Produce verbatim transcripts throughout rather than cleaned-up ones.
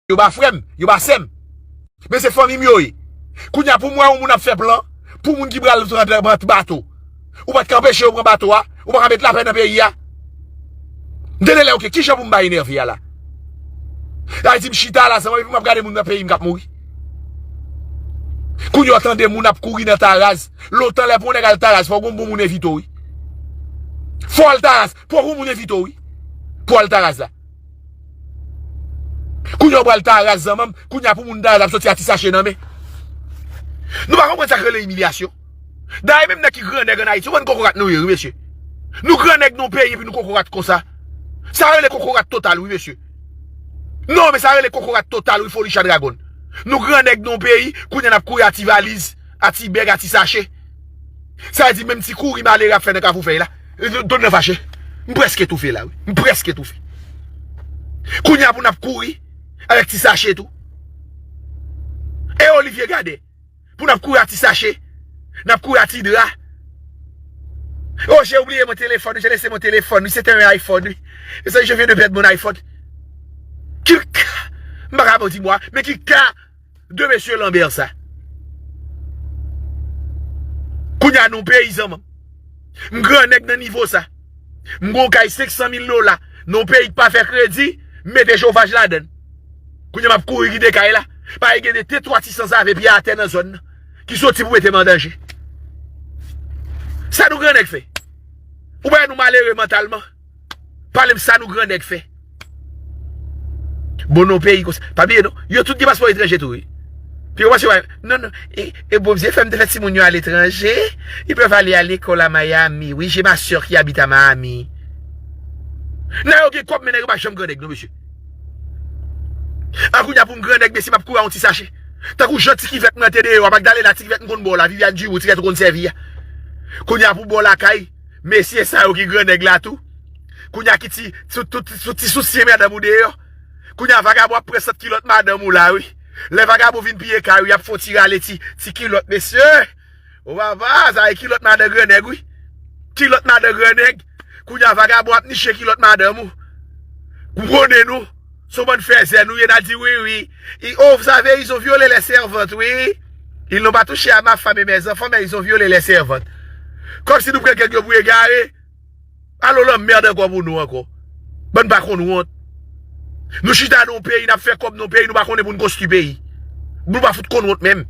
Yo pa frè m, yo pa sè m. Men se fanmi m yo ye. Kounye a pou m wè yon moun ap fè plan pou moun ki pral pran bato. Ou pa t ka anpeche yo pran bato a? Ou pa ka met lapè nan peyi a? M tande lè yo ke kijan pou m pa enève a la. Sa vle di m chita la zanmi epi m ap gade moun nan peyi m k ap mouri. Kounye a w tande moun ap kouri nan Taraz. Lontan lè pou yon nèg al Taraz, fòk yon bon moun envite w wi. Fò w al Taraz, fòk yon moun envite w wi. Pou w al Taraz la. Kounye a w pral Taraz zanmi m, kounye a pou moun Taraz ap soti a ti sache nan men. Nou pa konprann sa k rele imilyasyon. Dayè menm nèg ki gran nèg ann Ayiti, ou konn kokorat nou ye wi mesye. Nou gran nèg nan yon peyi epi nou kokorat konsa. Sa rele kokorat total wi mesye. Non men sa rele kokorat total wi foli cha dragon. Nou gran nèg nan yon peyi, kounye a n ap kouri a ti valiz, a ti bèg, a ti sache. Sa vle di menm ti kouri malere ap fè nan Kafou Fèy la. Donn nan fache. M prèske toufe la wi. M prèske toufe. Kounye a pou n ap kouri avèk ti sache tou. E Olivier gade. Pou n ap kouri a ti sache. N ap kouri a ti dra. Oh, j'ai oublié mon téléphone, j'ai laissé mon téléphone. Oui, c'était un iPhone, oui. Et ça, je viens de perdre mon iPhone. Ki ka? M pa ka ba w di mwa, men ki ka de mesye Lambert sa? Kounye a nou peyizan, man. M gran nèg nan nivo sa. M gon kay senk san mil dola. Nan yon peyi k pa fè kredi, m mete chofaj ladann. Kounye a m ap kouri kite kay la. Paske gen de te twa ti sanzave pye atè nan zòn nan ki soti pou mete m an danje. Sa nou gran nèg fè? Ou pa wè nou malere mantalman? Pale m sa nou gran nèg fè. Bon non peyi konsa. Pa bliye non. Yo tout gen paspò etranje tou wi. Pi yo panse wè. Non, non. E, e Bondye fè m te fè timoun yo aletranje. Ils peuvent aller à l'école à Miami. Oui, j'ai ma sœur qui habite à Miami. Nan yo gen kòb men nan yo pa janm gran nèg non mesye. An kounye a pou m gran nèg mesye m ap kouri a yon ti sache. Tankou jan ti kivèt mwen te deyò a Magdalena ti kivèt m konn ba w la Viviane Durou ti kivèt ou konn sèvi a. Kounye a pou ba w lakay. Mesye sa yo ki gran nèg la tou. Kounye a ki ti sou tout sou ti sousye madanm ou deyò. Kounye a vagabon ap pran sant kilòt madanm ou la wi. Lè vagabon vin piye kay ou y ap fè yon ti rale ti ti kilòt mesye. O papa sa e kilòt madan gran nèg wi. Kilòt madan gran nèg. Kounye a vagabon ap niche kilòt madanm ou. Ou konnen nou. Se yon bann fèzè nou ye n a di wi wi. Oh vous savez ils ont violé les servantes wi. Ils n'ont pas touché à ma femme et mes enfants mais ils ont violé les servantes. Kòmsi nou pran kèk yo pou egare. Alò lanmèd ankò pou nou ankò. Bann pa konn wont. Nou chita nan yon peyi n ap fè kòb nan yon peyi nou pa konnen pou n konstwi peyi. Nou pa fout konn wont menm.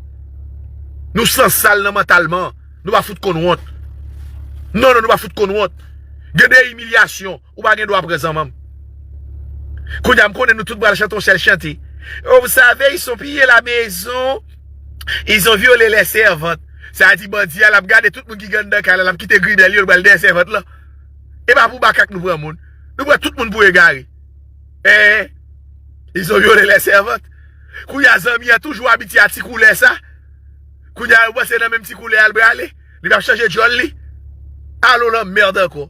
Nou sansal nan mantalman. Nou pa fout konn wont. Non non nou pa fout konn wont. Gen de imilyasyon. Ou pa gen dwa pran zanmanm. Kounye a m konnen nou tout pral chante yon sèl chante. Oh vous savez ils ont pillé la maison. Ils ont violé les servantes. Sa di bandi a l ap gade tout moun ki gen anndan kay la l ap kite grimèl yo l pral dèyè sèvant lan. E pa pou makak nou pran moun. Nou pran tout moun pou egare. Hein? Ils ont violé les servantes. Kounye a zanmi an toujou abitye a ti koulè sa. Kounye a yo panse nan menm ti koulè a l prale. Li p ap chanje djòl li. Alò lanmèd ankò.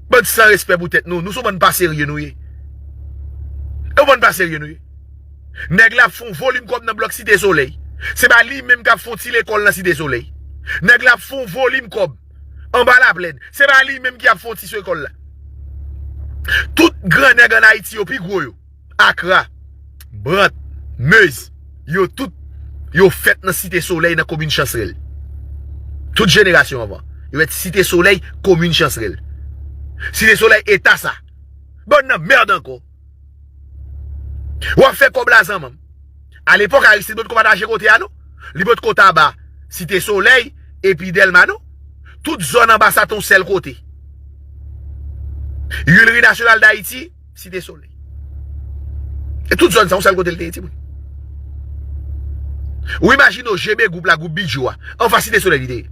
Bann san respè pou tèt nou. Nou se yon bann pa serye nou ye. E yon bann pa serye nou ye. Nèg la ap fè yon volim kòb nan blòk Site Solèy. Se pa li menm k ap fè yon ti lekòl nan Site Solèy. Nèg la ap fè yon volim kòb anba Laplèn. Se pa li menm ki ap fè yon ti lekòl la. Tout gran nèg ann Ayiti yo pi gwo yo. Akra, Brant, Mez, yo tout yo fèt nan Site Solèy nan komin Chansrèl. Tout jenerasyon anvan yo fèt Site Solèy, komin Chansrèl. Site Solèy eta sa. Bann nan mèd ankò. W ap fè kòb la zanmanm. Alepòk Aristid potko pataje kote a non. Li potko taba Site Solèy epi Dèlma non. Tout zòn anba sa te yon sèl kote. Huileries Nationales d'Haïti, Site Solèy. E tout zòn sa yon sèl kote l te ye timoun. Ou imajine w G B gwoup la, gwoup Bidjou a. Anfas Site Solèy li te ye.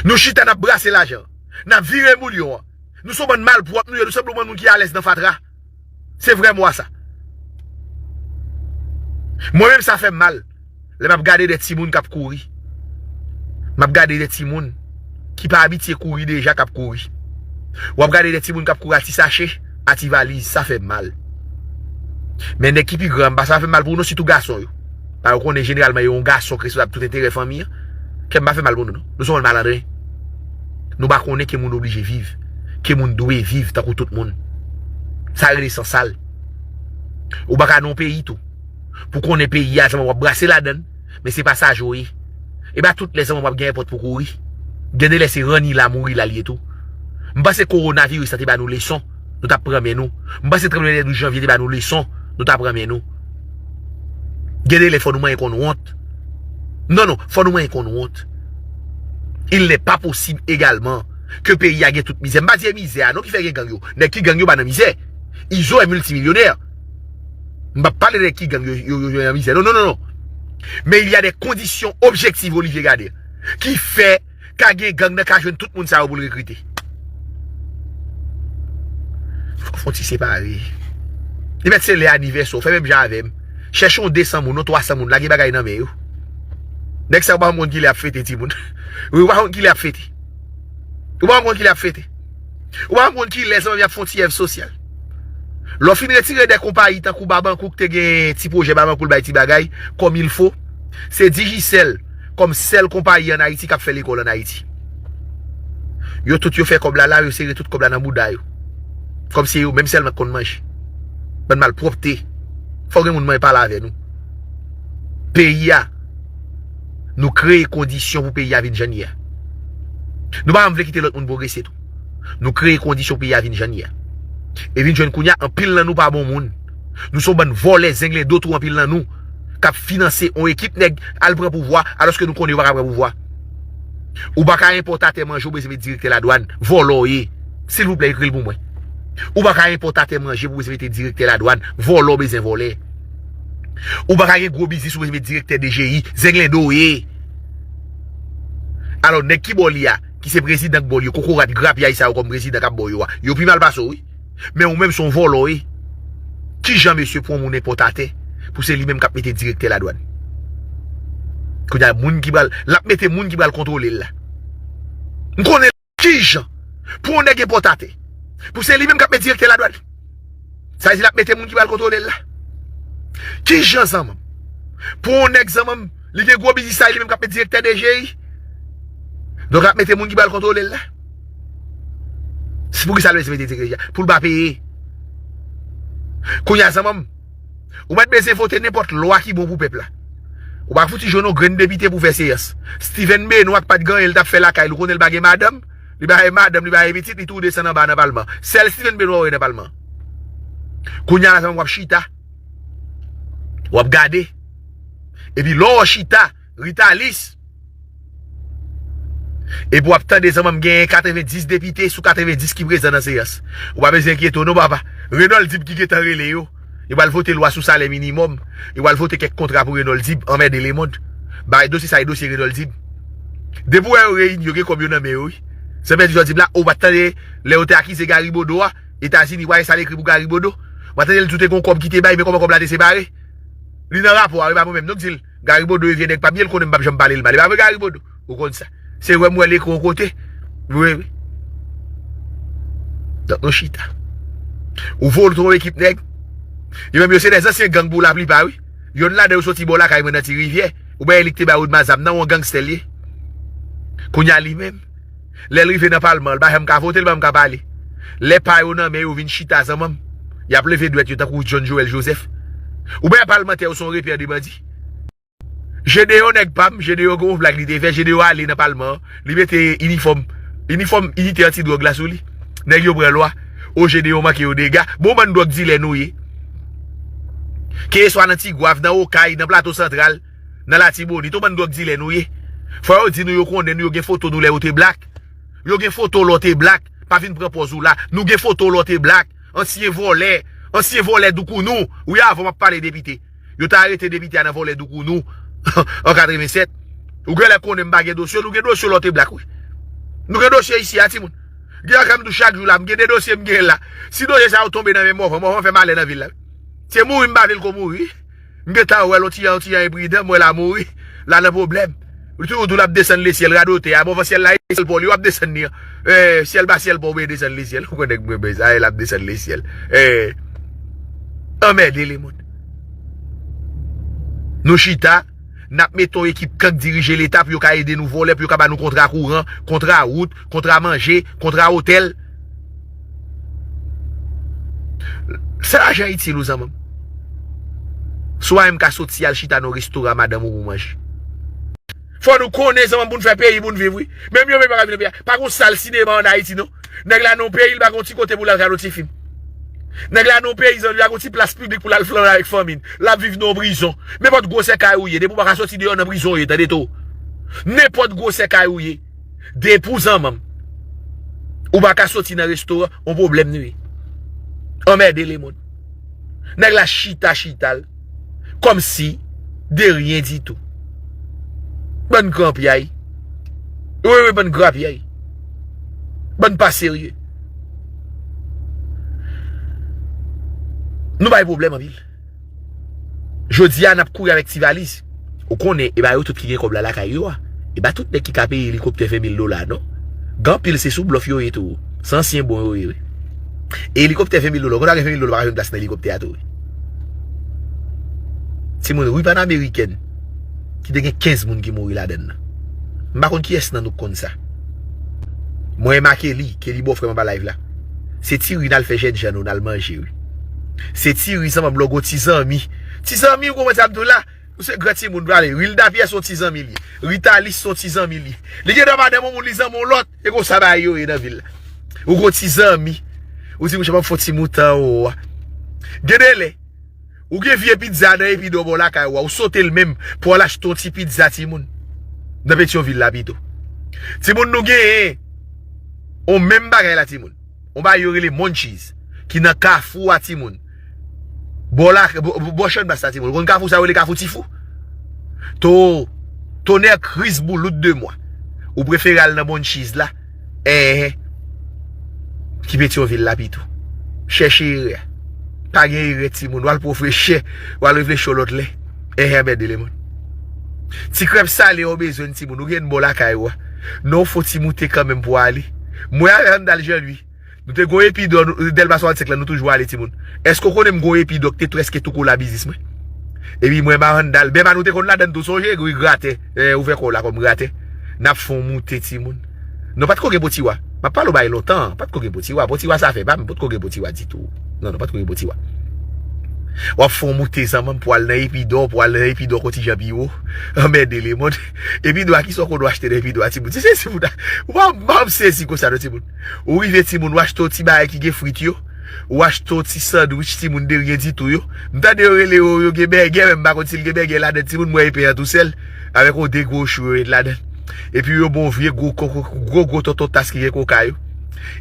Nou chita n ap brase lajan. N ap vire moulyon an. Nou se yon bann malpwòp nou ye, nou sanble yon bann moun ki alèz nan fatra. Se vrè mo a sa. Mwen menm sa fè m mal. Lè m ap gade de timoun k ap kouri. M ap gade de timoun ki pa abitye kouri deja k ap kouri. W ap gade de timoun k ap kouri a ti sache, a ti valiz, sa fè m mal. Men nèg ki pi gran, m pa sa fè m mal pou yo non, sitou gason yo. Paske w konnen jeneralman e yon gason k responsab tout enterè fanmi an. Kè m pa fè mal pou nou non. Nou se yon bann malandren. Nou pa konnen ke moun oblije viv. Ke moun dwe viv tankou tout moun. Sa rele sansal. Ou pa ka nan yon peyi tou pou konnen peyi a, zanmi, w ap brase ladan l, men se pa sa yo ye. E pa tout lè, zanmi, w ap gen nenpòt pou kouri. Gen de lè se ranni la, mouri la l ye tou. M panse kowonaviris la te ba nou leson, nou t ap pran men nou. M panse tranblemanntè douz janvye te ba nou leson, nou t ap pran men nou. Gen de lè fò nou manyen konn wont. Non, non, fò nou manyen konn wont. Il n'est pas possible également ke peyi a gen tout mizè. M pa di e mizè a non ki fè gen gang yo. Nèg ki gang yo pa nan mizè. Izo est multimillionnaire. M p ap pale de ki gang yo, yo, yo, yo nan mizè. Non, non, non, non. Men il y a des conditions objectives, Olivier Gadet, ki fè ka gen gang nan ka jwenn tout moun sa yo pou l rekrite. Fò fon ti separe. Li mèt se lè anivèsè w, fè menm jan avè m. Chèche yon de san moun, yon twa san moun, lage bagay nan men yo. Nèg sa yo pa konn ki lè ap fete timoun. Wi, ou pa konn ki lè ap fete. Ou pa konn ki lè ap fete. Ou pa konn ki lè zanmi ap fon ti èv sosyal. Lè w fin retire de konpayi tankou Babankou ki te gen ti pwojè Babankou l bay ti bagay, kòm il fo, se Digicel kòm sèl konpayi ann Ayiti k ap fè lekòl ann Ayiti. Yo tout yo fè kòb la la, yo sere tout kòb la nan bouda yo. Kòm se yo menm sèlman k konn manje. Bann malpwòpte. Fò gen moun mwen pale avè nou. Peyi a, nou kreye kondisyon pou peyi a vin jan l ye a. Nou pa janm vle kite lòt moun pwogrese tou. Nou kreye kondisyon pou peyi a vin jan l ye a. E vin jwenn kounye a, anpil nan nou pa bon moun. Nou se yon bann vòlè, zenglendo tou, anpil nan nou k ap finanse yon ekip nèg al pran pouvwa, alòske nou konnen yo pa ka pran pouvwa. Ou pa ka enpòtatè manje, ou bezwen met direktè ladwàn. Vòlè w ye. Silvouplè, ekri l pou mwen. Ou pa ka enpòtatè manje pou w bezwen mete direktè ladwàn. Vòlè w bezwen vòlè. Ou pa ka gen gwo biznis ou bezwen mete direktè D G I. Zenglendo w ye. Alò, nèg ki bò li a, ki se prezidan k bò li yo, kokorat grapyay sa yo kòm prezidan k ap bò yo a, yo pi mal pase w, wi. Men ou menm se yon vòlè w ye. Kijan mesye pran moun enpòtatè pou se li menm k ap mete direktè ladwàn? Kounye a, moun ki pral, l ap mete moun ki pral kontwole l la. M konnen kijan pou yon nèg enpòtatè pou se li menm k ap mete direktè ladwàn. Sa vle di l ap mete moun ki pral kontwole l la. Kijan zanmanm? Pou yon nèg zanmanm, li gen gwo biznis sa, li menm k ap mete direktè D G I. Donk l ap mete moun ki pral kontwole l la. Se poukisa l bezwen mete direktè D G I a? Pou l pa peye. Kounye a zanmanm, ou mèt bezwen vote nenpòt lwa ki bon pou pèp la. Ou pa fouti jwenn yon grenn depite pou fè seyans. Steven Benoît k pa t gen anyen l t ap fè lakay li, ou konnen l pa gen madanm, li pa gen madanm, li pa gen pitit, li tou desann anba nan palman. Sèl Steven Benoît ou wè nan palman. Kounye a la zanmanm w ap chita. W ap gade. Epi lè w chita, Ritalis. Epi w ap tande zanmanm genyen katrevendis depite sou katrevendis ki prezan nan seyans. Ou pa bezwen enkyete w non papa. Renold Dib ki gentan rele yo. Yo pral vote lwa sou salè minimòm. Yo pral vote kèk kontra pou Renold Dib. Anmède lemonn. Bay dosye sa e dosye Renold Dib. Depi w wè yo reyini, yo gen kòb yo nan men yo wi. Sa vle di Renold Dib la, ou pa t tande lè yo te akize Gary Bodeau a, Etazini pa sa l ekri pou Gary Bodeau. Ou pa tande l di w te gen yon kòb ki te bay, men kòman kòb la te separe? Li nan rapò a, wi, pa mwen menm non k di l. Gary Bodeau e vye nèg pa m ye, l konnen m p ap janm pale l mal. E pa vre Gary Bodeau? Ou konn sa. Se wè m wè l ekri yon kote. Wi, wi. Donk nou chita. Ou vote yon ekip nèg. Yo menm yo se dèzansyen gang pou laplipa, wi. Yonn ladan yo soti bò lakay mwen nan Ti Rivyè. Ou pa wè li k te bay Odma zam nan, yon gangstè l ye. Kounye a li menm, lè l rive nan palman, l pa janm ka vote, l pa janm ka pale. Lè pa yo nan men yo vin chita zanmanm, y ap leve dwèt yo tankou John Joël Joseph. Ou pa wè palmantè yo se yon repè de bandi? Jedeyon nèg pa m, Jedeyon gen yon blag li te fè, Jedeyon ale nan palman an, li mete inifòm, inifòm inite anti dwòg la sou li. Nèg yo pran lwa. O Jedeyon manke yo dega. Bon bann dwòg dilè nou ye. Keseswa nan Tigwav, nan Okay, nan Plato Santral, nan Latibonit, yon bann dwòg dilè nou ye. Fò yo di nou yo konnen nou, yo gen foto nou lè yo te blak. Yo gen foto lè w te blak. Pa vin pran pòz ou la. Nou gen foto lè w te blak. Ansyen vòlè. Ansyen vòlè doukounou. Wi, avan m ap pale depite. Yo te arete depite a nan vòlè doukounou an katrevennsèt. Ou genlè konnen m pa gen dosye. Nou gen dosye lè w te blak, wi. Nou gen dosye isi a, timoun. Gen ankrè m tou chak jou la. M gen de dosye m gen la. Si dosye sa yo tonbe nan men Mòvan, Mòvan fè malè nan vil la. Se mouri m pa vle l ko mouri. M gentan wè l, on ti jan, on ti jan enpridan, m wè l a mouri. L a nan pwoblèm. Li toujou di w l ap desann lesyèl, radotè a. Mòvan syèl la, e syèl pa w li w ap desann li an. Eh, syèl pa syèl pa w, oubyen desann lesyèl. Ou konn nèg mwen bèz, a, l ap desann lesyèl. Eh, anmède lemonn. Nou chita, n ap mete yon ekip kan k dirije Leta pou yo ka ede nou vòlè, pou yo ka ba nou kontra kouran, kontra wout, kontra manje, kontra otèl. Sa lajan itil ou, zanmi m? Si w pa menm ka soti al chita nan yon restoran madanm ou pou manje. Fò nou konnen zanmanm pou n fè peyi pou n viv wi. Menm yo menm pa ka vin nan peyi a. Pa gon sal sinema ann Ayiti non. Nèg la nan yon peyi, li pa gon ti kote pou l al gade yon ti fim. Nèg la nan yon peyi, zanmi, li pa gon ti plas piblik pou l al flann avèk fanmi l. L ap viv nan yon prizon. Nenpòt gwosè kay ou ye, depi w pa ka soti deyò nan prizon ou ye, tande tou. Nenpòt gwosè kay ou ye, depi w zanmanm, ou pa ka soti nan restoran, yon pwoblèm nou ye. Anmède lemonn. Nèg la chita, chita l. Kòmsi de ryen ditou. Bann gran pyay. Wi, wi, bann gran pyay. Bann pa serye. Nou bay pwoblèm anpil. Jodi a, n ap kouri avèk ti valiz. Ou konnen, e pa yo tout ki gen kòb la lakay yo a. E pa tout nèg ki ka peye elikoptè ven mil dola, non. Gen anpil se sou blòf yo ye tou. Se ansyen bon yo ye, wi. E elikoptè ven mil dola, ou konn gen ven mil dola, pa ka jwenn plas nan elikoptè a tou, wi. Timoun, ri panameriken, ki te gen kenz moun ki mouri ladan l nan. M pa konn kiyès nan nou k konn sa. Mwen e Makeli, Kelly bòfrè m anba live la. Se ti ri n al fè jènjan nou, n al manje, wi. Se ti ri zanmanm lè w gon ti zanmi. Ti zanmi, ou konprann sa m di w la? Ou se gran timoun, prale. Wilda Pierre se yon ti zanmi li ye. Ritalis se yon ti zanmi li ye. Li gen dwa madanm yon moun, li zanmi yon lòt. E konsa bagay yo ye nan vil la. Ou gon ti zanmi. Ou di, mouche, m ap fè yon ti moutan, o. Gen de lè, ou gen vye pizza nan Epidò bò lakay ou a, ou sote l menm pou al achte yon ti pizza, timoun. Nan Petyonvil la pito. Timoun, nou genyen yon menm bagay la, timoun. Yon bagay yo rele Munchies, ki nan Kafou a, timoun. Bò la, bò, bò, bò Channmas la, timoun. Ou konn Kafou sa yo rele Kafou Tifou? To, tonè kriz boulout de mwa. Ou prefere al nan Munchies la. Enhen. Ki Petyonvil la pito. Chèche erè. Pa gen erè, timoun. W al pwofre chè. W al reflechi yon lòt lè. Enhen, anmède lemonn. Ti krèb sale ou bezwen, timoun. Ou gen bò lakay ou a. Non, fò ti moute kanmenm pou ale. Mwen avè Randal Jean Louis. Nou te gon Epidò, nou, Dèlma swasannsenk la, nou toujou ale, timoun. Èske w konnen m gon Epidò ki te prèske tou kola biznis mwen? Epi mwen, Marandal, Bèma, nou te konn ladann tou, sonje, wi, gratè, eh, ouvè kò w la kòm gratè. N ap fè yon moute, timoun. Non, pa t ko gen Potiwa. M ap pale w bagay lontan, pa t ko gen Potiwa. Potiwa sa fè pa m, pa t ko gen Potiwa ditou. Non, non, pa t ko gen Potiwa. W ap fè yon moute, zanmanm, pou al nan Epidò, pou al nan Epidò, kontijan pi wo. Anmède lemonn. Epidò a, kisa w konn w achte nan Epidò a, timoun? Se sezi pou ta. W ap, w ap sezi konsa, non, timoun. Ou rive, timoun, ou achte yon ti bagay ki gen frit yo. Ou achte yon ti sandwich, timoun, de ryen ditou yo. M tande yo rele yo, yo gen bègè, men m pa konn si l gen bègè ladan, timoun, mwen e pen an tousèl. Avèk yon de gwo chou yo met ladan. Epi yo bon vye gwo, gwo, gwo, gwo tonton tas ki gen koka yo.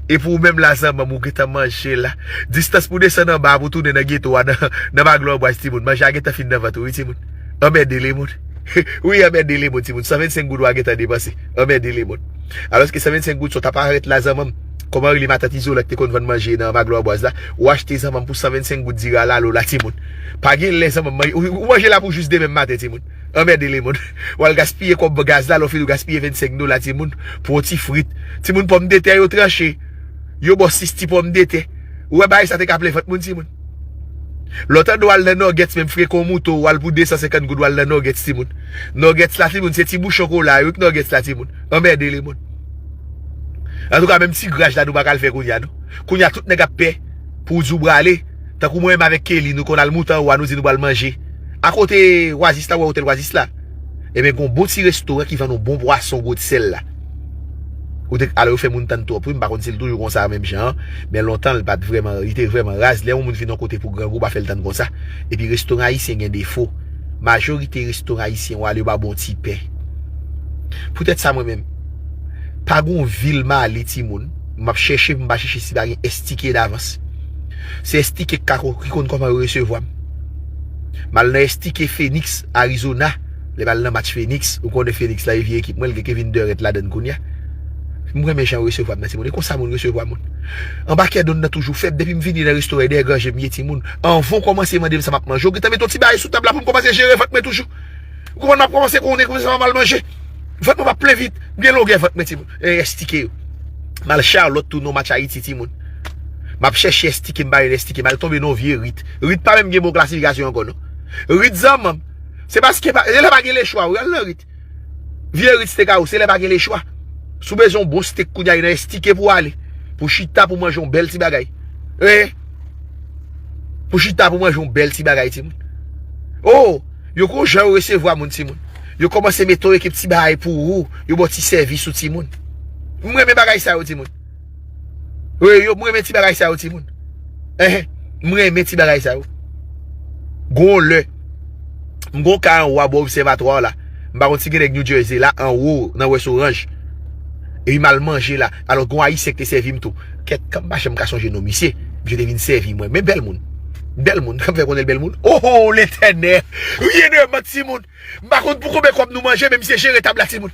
Epi ou menm la, zanmanm, ou gentan manje la. Distans pou desann anba, pou tounen nan geto a, nan, nan Maglò Bwaz, timoun. Manje a gentan fin nan vant ou, wi, timoun. Anmède lemonn. Wi, anmède lemonn, timoun. San vennsenk goud ou a gentan depanse. Anmède lemonn. Alòske san vennsenk goud sa w t ap arete la, zanmanm. Kòman rele matant Izolan ki te konn vann manje nan Maglò Bwaz la? Ou achte, zanmanm, pou san vennsenk goud diri a lalo la, timoun. Pa gen lè, zanmanm, ou, ou manje la pou jis demen maten, timoun. Anmède lemonn. W al gaspiye kòb gaz la, lè w fini w gaspiye vennsenk dola, timoun, pou yon ti frit. Timoun, pòmdetè yo tranche. Yo ba w sis ti pòmdetè. Ou wè bagay sa te ka plen vant moun, timoun. Lè w tande w al nan Nuggets, menm frekan w moute w, w al pou de san senkant goud, w al nan Nuggets, timoun. Nuggets la, timoun, se ti bouchon kola yo k Nuggets la, timoun. Anmède lemonn. Antouka, menm ti graj la, nou pa ka al fè kounye a, non. Kounye a, tout nèg ap pè pou w di w prale. Tankou mwen menm avèk Kelly, nou konn al moute anwo a, nou di nou pral manje. Akote Oasis la, ou wè otèl Oasis la? Ebyen, gon bon ti restoran ki vann yon bon pwason gwo sèl la. Ou te, alò, yo fè moun tann twòp, wi, m pa konn si l toujou konsa menm jan an, men lontan, l pa t vrèman, li te vrèman raz. Lè yon moun vin yon kote pou grangou, pa fè l tann konsa. Epi restoran ayisyen gen defo. Majorite restoran ayisyen w ale, yo ba bon ti pen. Poutèt sa, mwen menm, pa gon vil m ale, timoun, m ap chèche, m pa chèche si pa gen estike davans. Se estike k ka ko-, ki konn kòman yo resevwa m. M al nan estike Phoenix, Arizona. Lè m al nan match Phoenix, ou konnen Phoenix la, e vye ekip mwen, l gen Kevin Durant ladan l kounye a. M renmen jan yo resevwa m nan, timoun. E konsa moun resevwa moun. Anba kè donn nan toujou fèb. Depi m vini nan restoran, e dèyè ganje m ye, timoun. Anvan w kòmanse mande m sa m ap manje, yo gentan mete yon ti bagay sou tab la pou m kòmanse jere vant mwen toujou. Ou konprann, m ap kòmanse konnen kòman sa m al manje. Vant mwen p ap plen vit. M gen longè vant mwen, timoun. E estike yo. M al Charlotte tou nan match Ayiti, timoun. M ap chèche estike, m pa jwenn estike. M al tonbe nan yon vye rit. Rit pa menm gen bon klasifikasyon ankò, non. Rit zanmanm. Se paske pa, se lè pa gen lechwa, wi, al nan rit. Vye rit Steakhouse, se lè pa gen lechwa. Si w bezwen yon bon steak kounye a, e nan estike pou w ale. Pou chita, pou manje yon bèl ti bagay. Wi. Pou chita, pou manje yon bèl ti bagay, timoun. Oh, yo gon jan yo resevwa moun, timoun. Yo kòmanse mete yon ekip ti bagay pou ou, yo ba w ti sèvis ou, timoun. M renmen bagay sa yo, timoun. Wi, yo, m renmen ti bagay sa yo, timoun. Enhen, m renmen ti bagay sa yo. Gon lè, m gon kay anwo a bò obsèvatwa la. M pa konn si gen nèg New Jersey la, anwo, nan West Orange. Epi m al manje la. Alò, gon Ayisyen ki te sèvi m tou. Kèt, kan m pa janm ka sonje non misye. Misye te vin sèvi mwen. Men bèl moun. Bèl moun. Kan m fè konnen l bèl moun. Oh, oh, Letènèl! Wi, e de man, timoun. M pa konn pou konbyen kòb nou manje, men misye jere tab la, timoun.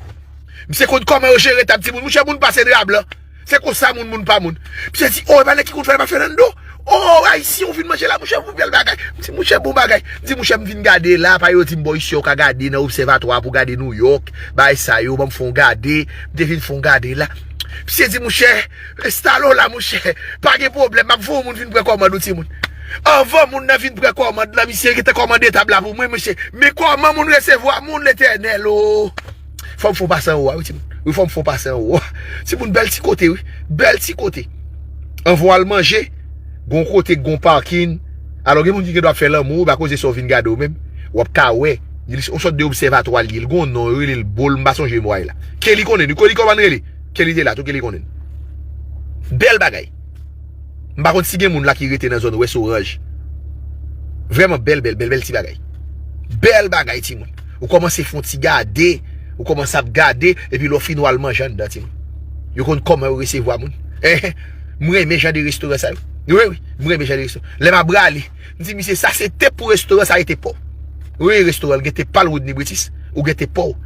Misye konn kòman yo jere tab, timoun. Mouche, moun pase dra blan. Se konsa moun, moun pa moun. Misye di, oh, e pa nèg ki konn fè l, pa Fernando. Oh, Ayisyen, ou vin manje la, mouche, pou bèl bagay. M di, mouche, bon bagay. M di, mouche, m vin gade la, pa yo di m bò isi, ou ka gade nan obsèvatwa pou gade Nouyòk, bagay sa yo, ban m fè yon gade. M te vin fè yon gade la. Misye di, mouche, enstale w la, mouche. Pa gen pwoblèm, m ap voye yon moun vin pran kòmand ou, timoun. Anvan moun nan vin pran kòmand la, misye gentan kòmande tab la pou mwen, mesye. Men kòman moun resevwa moun, Letènèl, oh! Fò m fè w pase anwo a, wi, timoun. Wi, fò m fè w pase anwo a. Timoun, bèl ti kote, wi. Bèl ti kote. Anvan w al manje, gon kote, gon pakin. Alò, gen moun ki gen dwa ap fè lanmou, ba koze sa w vin gade w menm. W ap ka wè. Li, yon sòt de obsèvatwa li ye. Li gon non, yo rele l Bol, m pa sonje mo a ye la. Kelly konnen, wi, Kelly kòman l rele? Kelly te la, tou Kelly konnen. Bèl bagay. M pa konn si gen moun la ki rete nan zòn West Orange. Vrèman bèl, bèl, bèl, bèl ti bagay. Bèl bagay, timoun. Ou kòmanse fè yon ti gade, ou kòmanse ap gade, epi lè w fini w al manje anndan, timoun. Yo konn kòman yo resevwa moun. Enhen, m renmen jan de restoran sa yo. Wi, wi, m renmen jan de restoran. Lè m ap rale, m di, misye, sa se te pou restoran sa rete pa w. Wi, restoran, l gen te pa l Rodney Britis, ou gen te pa w.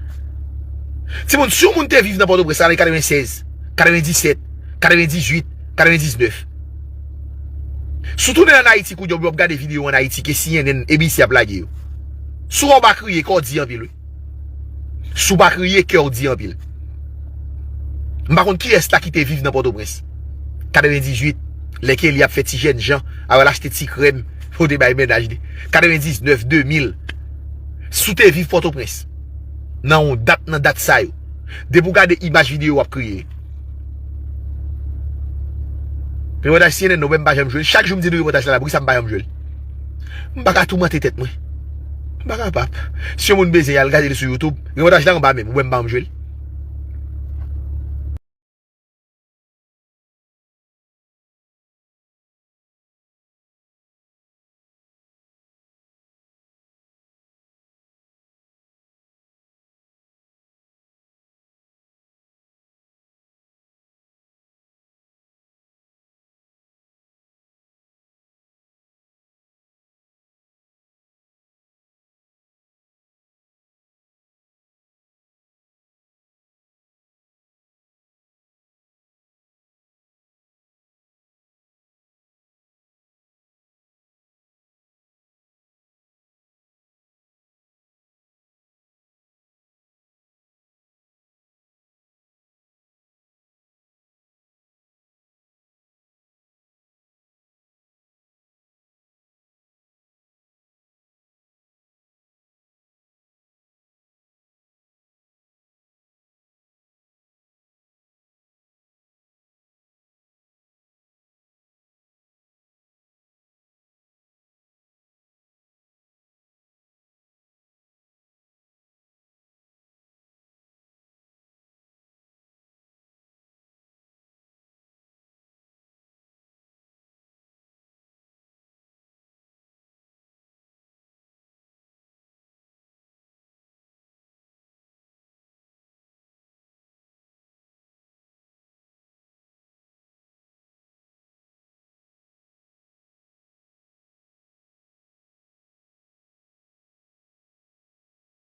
Timoun, si yon moun te viv nan Pòtoprens la, ane katrevennsèz, katrevendisèt, katrevendizuit, katrevendiznèf. Si w tounen ann Ayiti kounye a, w ap gade videyo ann Ayiti ke C N N, A B C ap lage yo. Si w pa kriye, kè w di anpil, wi. Si w pa kriye, kè w di anpil. M pa konn kiyès la ki te viv nan Pòtoprens. Katrevendizuit, lè Kelly ap fè ti jènjan, avè l achte ti krèm, pou te bay mennaj li. Katrevendiznèf, de mil. Si w te viv Pòtoprens, nan yon dat, nan dat sa yo, depi w gade imaj videyo, w ap kriye. Repòtaj C N N nan, ou wè m pa janm jwe l. Chak jou m di nou repòtaj la, la, poukisa m pa janm jwe l? M pa ka toumante tèt mwen. M pa kapab. Si yon moun bezwen, y al gade l sou YouTube. Repòtaj la anba menm, ou wè m pa janm jwe l.